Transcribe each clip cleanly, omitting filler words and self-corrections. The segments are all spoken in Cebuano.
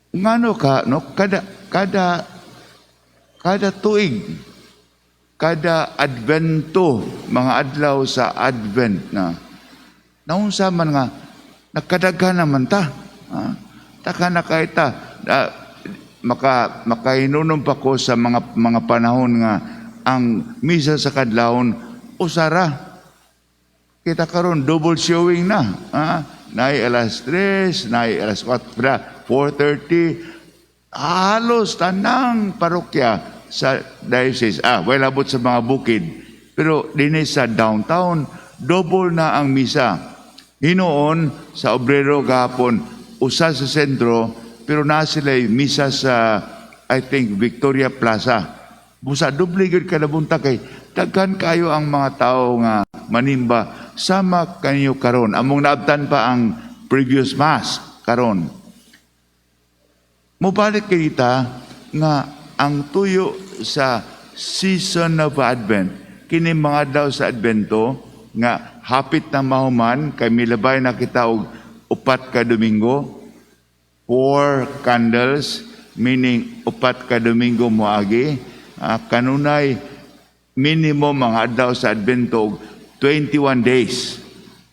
Ngano ka, no, kada tuig, kada Advento, mga adlaw sa Advent na, naunsa man nga, nakadaghan naman ta. Ah, taka na kay ta. Ah, makahinunong pa ko sa mga panahon nga ang misa sa kadlawon usara. Kita karon double showing na. Ah, naay alas 3, naay alas 4, 4:30. Halos tanang parokya sa diocese. Ah, wala abot sa mga bukid. Pero dinhi sa downtown, double na ang misa. Hinuon sa Obrero gahapon, usa sa sentro, pero na sila misa sa, I think, Victoria Plaza. Busa doble gyud kada buntag kay daghan kayo ang mga tao nga manimba sama kanyo karon. Among naabtan pa ang previous Mass karon. Mubalik kita nga ang tuyo sa season of Advent, kini mga adlaw sa Advento nga hapit na mahuman kay milabay na kita og 4 ka Domingo, four candles, meaning 4 ka Domingo moagi. Ah, kanunay minimum mga adlaw sa Advento og 21 days.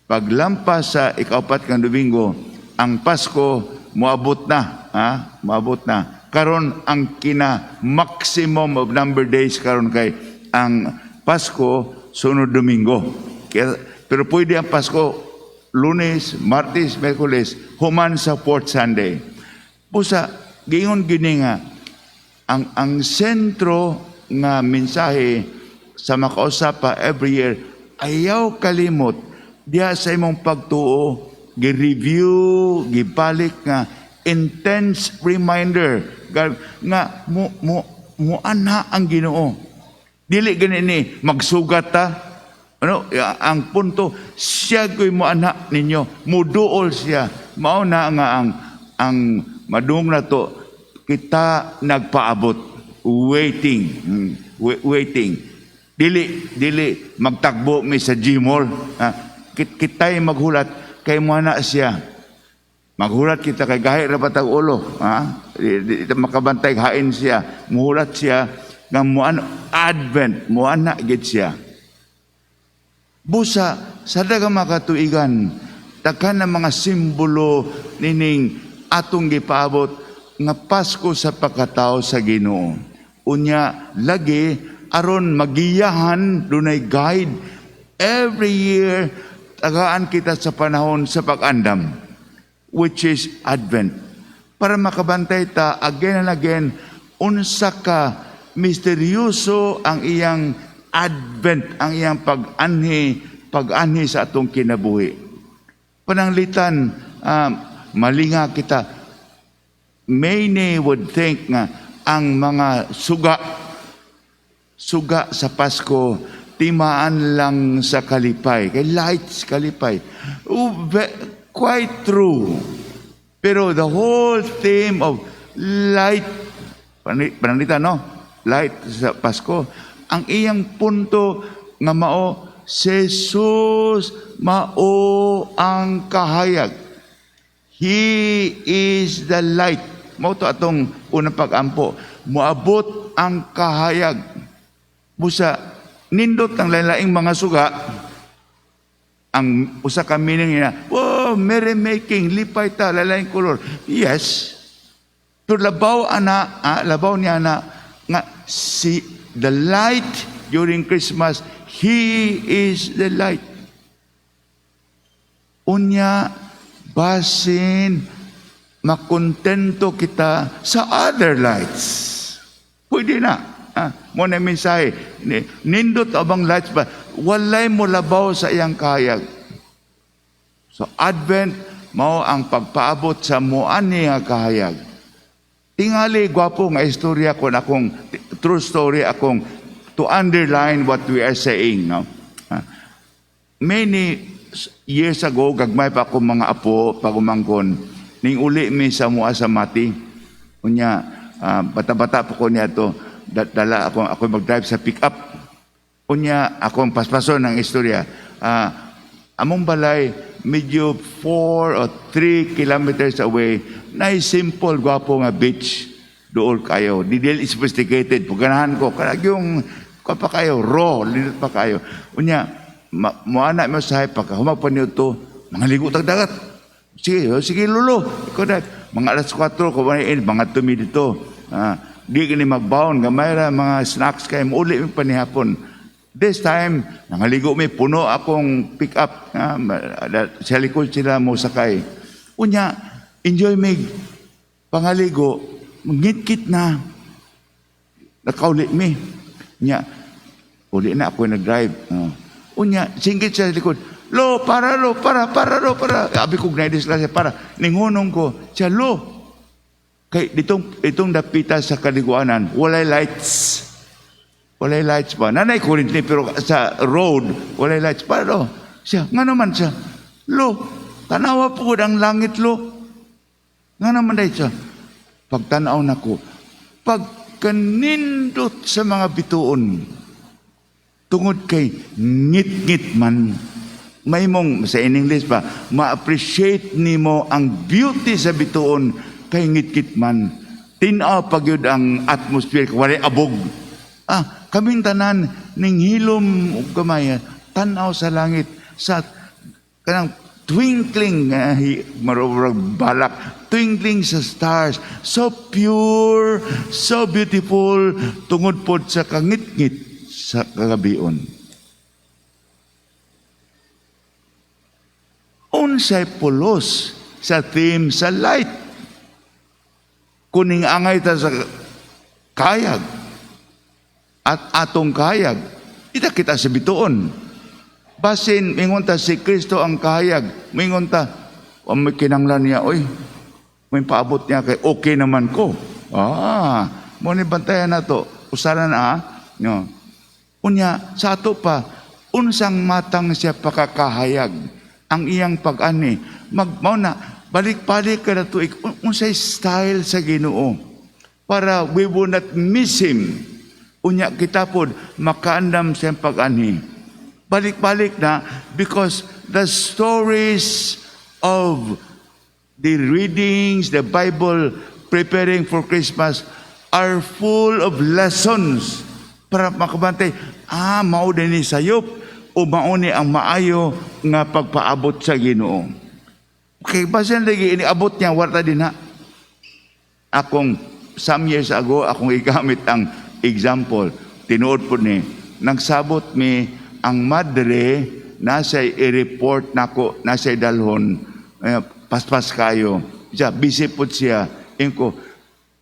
Paglampas sa ikaupat kang Domingo, ang Pasko moabot na, ha? Moabot na. Karon ang kina maximum of number days karon kay ang Pasko sunod Domingo. Kaya, pero pwede ang Pasko Lunes, Martes, Miyerkules, human sa fourth Sunday. Busa, giingon gini nga, ang sentro nga mensahe sa makausap pa every year, ayaw kalimot diha sa imong pagtuo, gi-review, gibalik nga intense reminder nga mo mo muanha ang Ginoo. Dili gani ni magsugat ta. Ano, ya, ang punto siya ko'y muanha ninyo, muduol siya. Mao na nga ang madung na to kita nagpaabot, waiting, waiting. Dili magtagbo mi sa Gmall. Ah, kita'y maghulat kay muana siya. Maghulat kita kay gahi ra patag ulo, ha? Di makabantay hain siya. Muhulat siya nga muan Advent, muana gid siya. Busa sa daghang makatuigan, daghan ng mga simbolo nining atong gipaabot nga Pasko sa pagkatao sa Ginoo. Unya lagi aron magiyahan, dunay guide every year, tagaan kita sa panahon sa pag-andam, which is Advent, para makabantay ta again and again unsa ka misteryoso ang iyang Advent, ang iyang pag-anhi sa atong kinabuhi. Pananglitan, malinga kita. Many would think nga ang mga suga sa Pasko, timaan lang sa kalipay. Kay lights, kalipay. Oh, quite true. Pero the whole theme of light, pananglitan, no? Light sa Pasko, ang iyang punto nga mao si Jesus mao ang kahayag. He is the light. Mao to atong unang pag-ampo. Moabot ang kahayag. Busa nindot ang lain-laing mga suga, ang usa ka meaning niya, "Oh, merry making, lipay ta, lain kolor." Yes. Pero labaw ana, ah, labaw niya na nga si the light during Christmas, He is the light. Unya, basin makontento kita sa other lights. Pwede na. Ah, mo na mensahe. Nindot abang lights ba? Walay mo labaw sa iyang kahayag. So Advent mao ang pagpaabot sa muani nga kahayag. Tingali gwapo nga istorya kon akong true story akong to underline what we are saying, no. Ah, many years ago, gagmay pa ako mga apo, pagumangkon, ning uli mi sa mua sa Mati. Unya, ah, bata-bata pa ko niya to, dala ako mag-drive sa pick-up. Unya, akong paspason ng istorya. Ah, among balay, medyo 4 or 3 kilometers away, Nay simple, gwapo nga beach. Dool kayo. Di dili sophisticated. Paganahan ko, kanang yung pa kayo, raw, linot pa kayo. Unya, muana mo sa pagka humag pa niyo to, mga ligo tag dagat. Sige, oh, sige lolo. Ikaw na, mga alas 4, ko mga tumi dito. Ah, di kini magbaon, gamay ra mga snacks kay uli mi panihapon. This time, nangaligo mi, puno akong pick up. Ah, sa likod sila mo sakay. Unya, enjoy mig pangaligo, ngit-kit na. Nakauli mi. Nya, uli na ako nag-drive. Oh. Unya, singgit siya sa likod. Lo, para lo, para, para lo, para. Abi ko gnidis lang siya, para. Ninghunong ko, siya, lo. Kay ditong dapita sa kaliguanan, walay lights. Walay lights ba? Nanay kuryente pero sa road, walay lights. Para lo. Siya, nga naman siya. Lo, tanawa po ang langit, lo. Nga naman dahil siya. Pagtanaw nako, pagkanindot sa mga bituon, tungod kay ngit-ngit man, may mong, sa in English pa, ma-appreciate nimo ang beauty sa bituon kay ngit-ngit man. Tinaw pag yun ang atmosphere, walay abog. Ah, kaming tanan, ning hilom og gamay, tanaw sa langit, sa kanang twinkling, marurag balak, twinkling sa stars, so pure, so beautiful, tungod pod sa kangit-ngit sa kagabion. Unsay pulos sa theme sa light? Kuning angay ta sa kayag at atong kayag, ita kita sa bituon. Basin, mingon ta si Kristo ang kahayag. Mingon ta, oh, may kinanglan niya, oy, may paabot niya kay okay naman ko. Ah, mo ni bantayan na to. Usaran ah. No. Unya, sa ato pa, unsang matang siya pakakahayag ang iyang pag-ani. Mag, mao na, balik-balik ka na tuig, unsay style sa Ginoo para we will not miss him. Unya kita pod makaandam sa iyang pag-ani. Balik-balik na because the stories of the readings, the Bible preparing for Christmas are full of lessons para makabantay, ah, mao din ni sayop o mao ni ang maayo nga pagpaabot sa Ginoo. Okay, basin lagi iniabot niya warta din ha. Akong some years ago, akong igamit ang example. Tinuod po ni, nagsabot mi ang madre nasa i-report nako, nasa dalhon, eh, paspas kayo. Siya, busy po siya. Inko,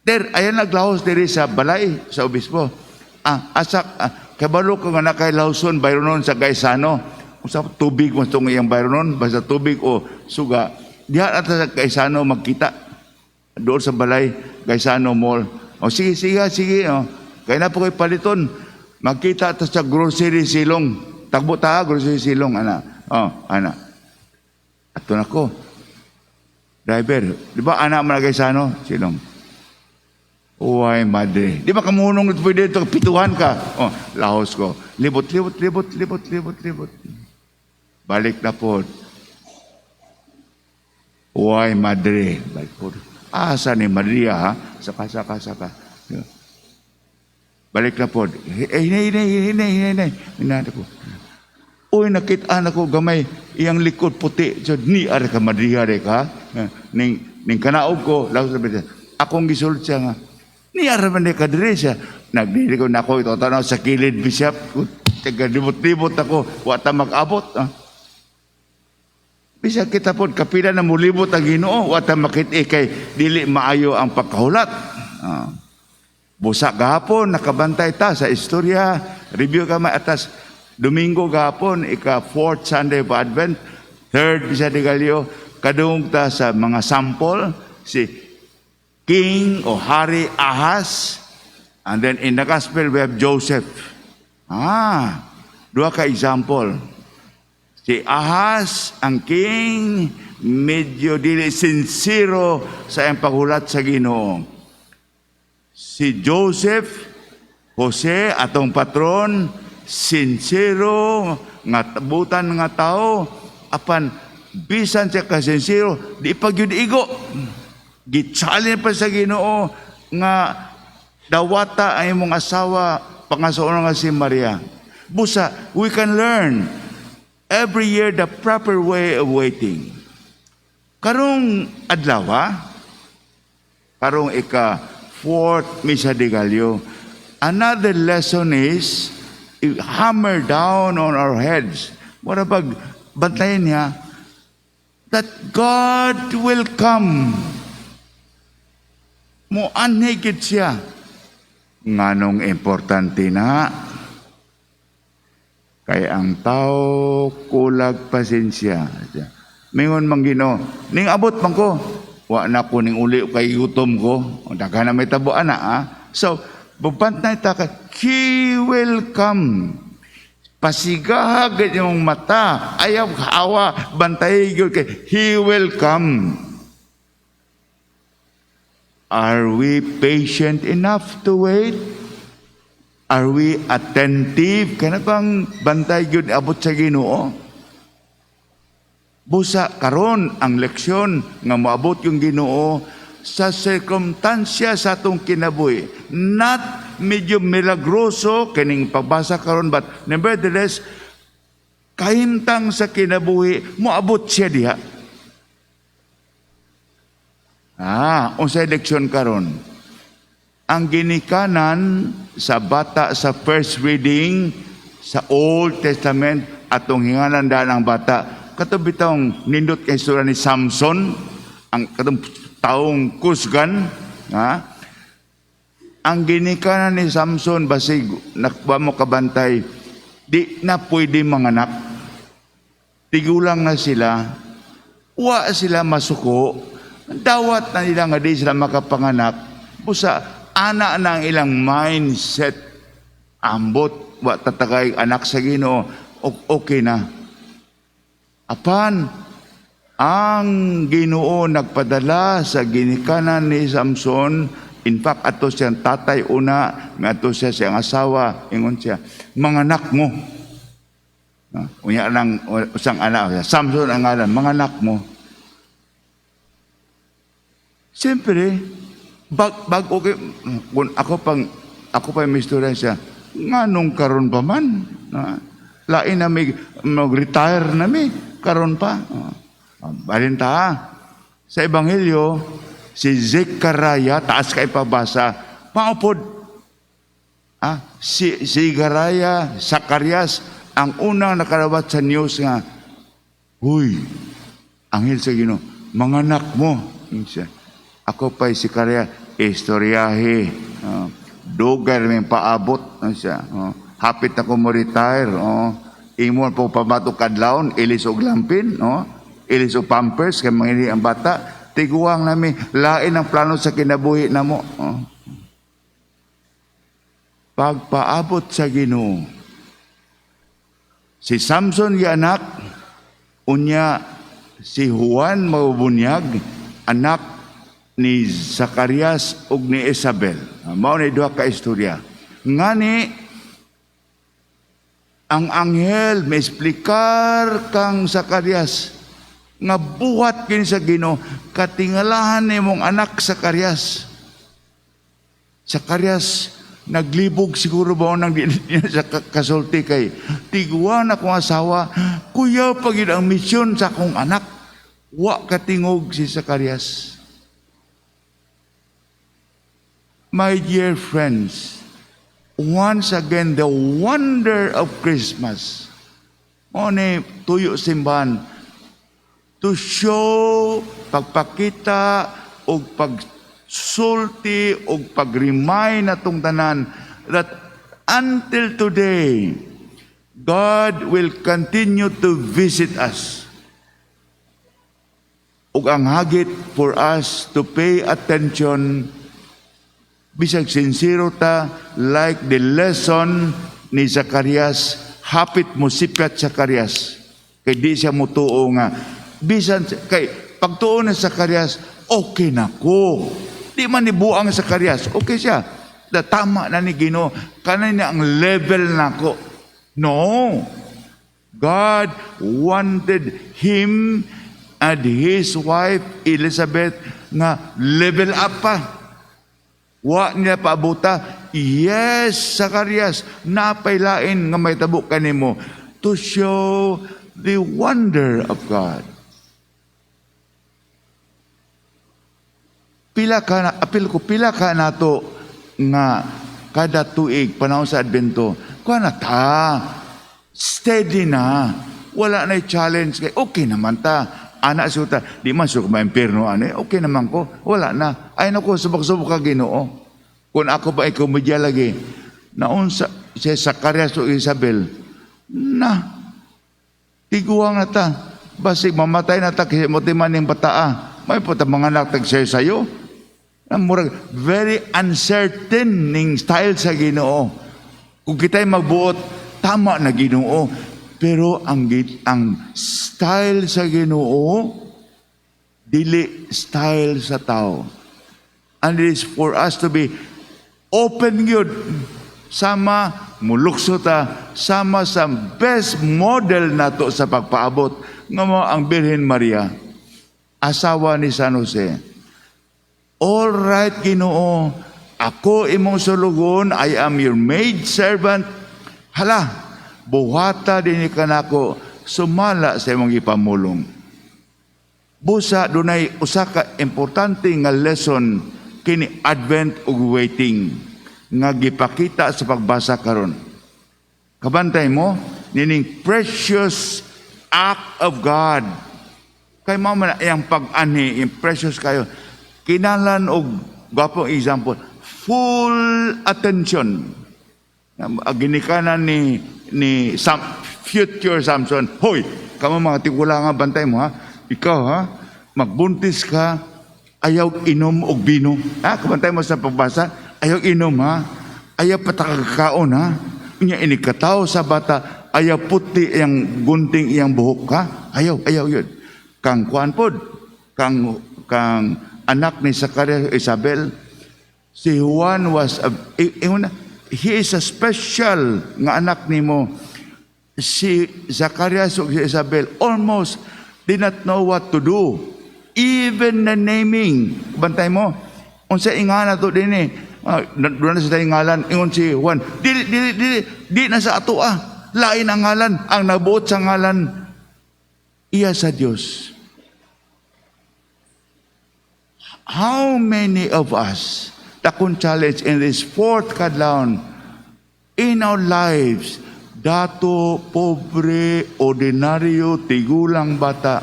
der, ayan naglahos diri sa balay, sa obispo. Ah, asak, ah, kabalo ko nga nakay lahson bayronon sa Gaisano. Usa tubig mo itong iyang bayronon, basta tubig o suga. Diha ata sa Gaisano magkita. Doon sa balay, Gaisano Mall. O sige, sige, sige. O. Kaya na po kayo paliton. Magkita ta sa grocery silong. Tagbo ta, grocery silong, ana. O, ana. Ato na ko. Driver, di ba ana man Gaisano? Silong. Uy, madre. Di ba kamunong pwede ito, pituhan ka. Oh, lahos ko. Libot, libot, libot, libot, libot, libot. Balik na po. Uy, madre. Balik po. Asa ni Maria, ha? Saka, saka, saka. Balik na po. Eh, hinay, hinay, hinay, hinay. Hinay ko. Uy, nakita na ko gamay iyang likod puti. So, ni are ka Maria re ka. Ning ning kanaog ko, lahos na ba. Akong gisulod siya nga. Ni are man ka diri siya. Nagdiri ko nako ito tanaw sa kilid bishop. Taga libot-libot ako, wa ta mag-abot. Ah. Bisag kita po, kapila na mulibot ang Ginoo, wa ta makit kay dili maayo ang pagkahulat. Ah. Busa gahapon, nakabantay ta sa istorya, review ka may atas. Domingo gahapon, ika fourth Sunday of Advent, third Misa de Gallo, kadungog ta sa mga sample, si King o Hari Ahaz, and then in the Gospel we have Joseph. Ah, duha ka example. Si Ahaz, ang king, medyo dili sincero sa iyang paghulat sa Ginoo. Si Joseph, Jose, atong patron, sincero, nga butan nga tao, apan bisan siya ka sincero, di pa gyud igo. Gi-challenge pa sa Ginoo nga dawata ang imong asawa, pangasawa nga si Maria. Busa, we can learn every year the proper way of waiting. Karong adlaw, karong ika fourth Misa de Gallo, another lesson is hammer down on our heads. Mura pag bantayan niya that God will come. Muanhi gid siya. Nganong importante na? Kay ang tao kulag pasensya. Mingon man Ginoo, ning abot man ko. Wa na ko ning uli kay gutom ko. Daghan na may tabo ana ah. So, babantay ta ka, He will come. Pasigaha gid imong mata. Ayaw hawa, bantay gyud kay He will come. Are we patient enough to wait? Are we attentive? Kana bang bantay gyud abot sa Ginoo? Busa karon ang leksyon nga moabot yung Ginoo sa sirkumtansya sa atong kinabuhi. Not medyo milagroso kining pagbasa karon, but nevertheless kahimtang sa kinabuhi, moabot siya diha. Ah, unsay leksyon karon? Ang ginikanan sa bata sa first reading sa Old Testament, atong hingalan daan ang bata. Kato bitawng nindot kay istorya ni Samson, ang katong taong kusgan, ha? Ang ginikanan ni Samson, basig nakba mo kabantay, di na pwede manganak. Tigulang na sila, wa sila masuko, dawat na nila nga di sila makapanganak. Busa, ana na ang ilang mindset. Ambot, wa tatagay anak sa Ginoo, okay na. Apan, ang Ginoo nagpadala sa ginikanan ni Samson, in fact, ato siyang tatay una, nga ato siya siyang asawa, ingon siya, "Manganak mo." Ah, unya lang usang anak, Samson ang ngalan, "Manganak mo." Siyempre, bag okay, kung ako pa may istorya siya, nganong karon pa man? Ah, lain na may, mag-retire na mi, karon pa. Ah, balin ta, sa Ebanghelyo, si Zechariah, taas kay pabasa, maupod. Ah, si Zechariah, Zacarias, ang unang nakarawat sa news nga, "Huy, anghel sa Ginoo, manganak mo." Ingon siya, "Ako pa si Zechariah, istoryahe. Dugay may paabot." Ano siya? "Hapit ako mo retire. Oh. Imo po pamato kadlawon, ilis og lampin, oh. Ilis og pampers, kay mangini ang bata. Tiguang nami, lain ang plano sa kinabuhi namo." Oh. Pagpaabot sa Ginoo, si Samson gi anak, unya si Juan mabubunyag, anak ni Zacarias ug ni Isabel. Ah, mao ni duha ka istorya. Ngani ang anghel may eksplikar kang Zacarias nga buhat kini sa Ginoo, katingalahan nimong anak Zacarias. Zacarias naglibog siguro ba nang di niya sa kasulti kay tiguan akong asawa, kuya pag ang misyon sa akong anak. Wa katingog si Zacarias. My dear friends, once again, the wonder of Christmas. Mao ni tuyo simbahan to show, pagpakita og pagsulti og pag-remind natong tanan that until today God will continue to visit us. Ug ang hagit for us to pay attention bisag sincero ta, like the lesson ni Zacarias, hapit mo sipyat Zacarias kay di siya mutuo nga bisan kay pagtuo ni Zacarias, okay na ko, di man ni buang Zacarias, okay siya da, tama na ni Ginoo, kanay niya ang level nako. No, God wanted him and his wife Elizabeth nga level up pa. Wa niya paabuta. Yes, Zacarias, napay lain nga mahitabo kanimo to show the wonder of God. Pila ka na, apil ko, pila ka nato nga kada tuig panahon sa Adbento, kuha na ta, steady na, wala na challenge kay okay naman ta. Ana suta, di man su maimpierno ani, okay naman ko, wala na. Ay nako, subok-subok ka Ginoo. Kung ako ba ikaw komedya lagi, naunsa si Zacarias o Isabel, na, tiguang na ta, basig mamatay na ta, kasi mo man yung bataa, may puta mga anak tag sayo. Murag, very uncertain ning style sa Ginoo. Kung kita'y magbuot, tama na Ginoo. Pero ang style sa Ginoo, dili style sa tao. And it is for us to be open gyud sama mulukso ta sama sa best model nato sa pagpaabot nga mao ang Birhen Maria, asawa ni San Jose. All right, Ginoo, ako imong sulugon, I am your maid servant. Hala, buhata din kanako sumala sa imong ipamulong. Busa dunay usa ka importante nga lesson kini Advent ug waiting nga gipakita sa pagbasa karon. Kabantay mo nining precious act of God. Kay mao man iyang pag-anhi, iyang precious kayo. Kinahanglan og gwapong example, full attention. Ginikanan ni Sam, future Samson, "Hoy, kamo mga tigulangan, bantay mo ha. Ikaw ha, magbuntis ka, ayaw inom og bino." Ha, kabantay mo sa pagbasa, ayaw inom ha. Ayaw patakakaon ha. Unya inikataw sa bata, ayaw puti iyang gunting iyang buhok ha. Ayaw, ayaw yun. Kang kuan pod, kang anak ni Zacarias, Isabel, si Juan was a, he is a special nga anak nimo. Si Zacarias ug si Isabel almost did not know what to do. Even the naming, bantay mo, unsa ingana to dinhi? Ah, doon na sila ngalan, ingon si Juan, "Dili, dili, dili, di na sa ato ah. Lain ang ngalan, ang nabuot sa ngalan, iya sa Dios." How many of us, dakong challenge in this fourth kadlawon, in our lives, dato, pobre, ordinaryo, tigulang, bata,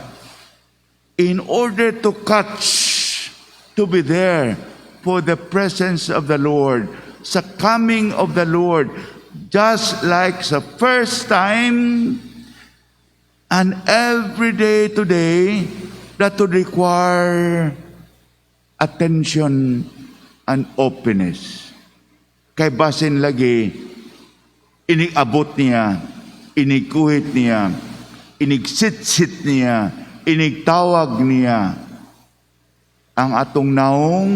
in order to catch, to be there for the presence of the Lord, sa coming of the Lord, just like the first time and every day today, that would require attention and openness. Kay basin lagi, inigabot niya, inigkuhit niya, inigsitsit niya, inigtawag niya, ang atong naong,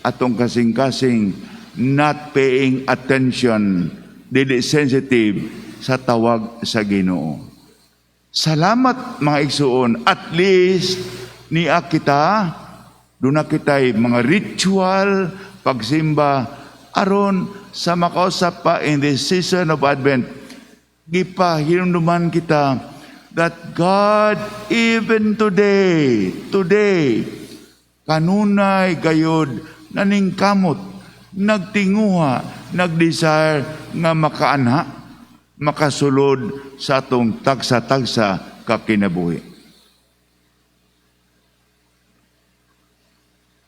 atong kasing-kasing, not paying attention, dili sensitive sa tawag sa Ginoo. Salamat, mga igsuon, at least niya kita, doon na kita'y mga ritual, pagsimba, aron sa makausap pa in this season of Advent, gipahinumduman kita that God even today, today, kanunay gayod naningkamot, nagtinguha, nagdesire nga makaanha, makasulod sa atong tagsa-tagsa kakinabuhi.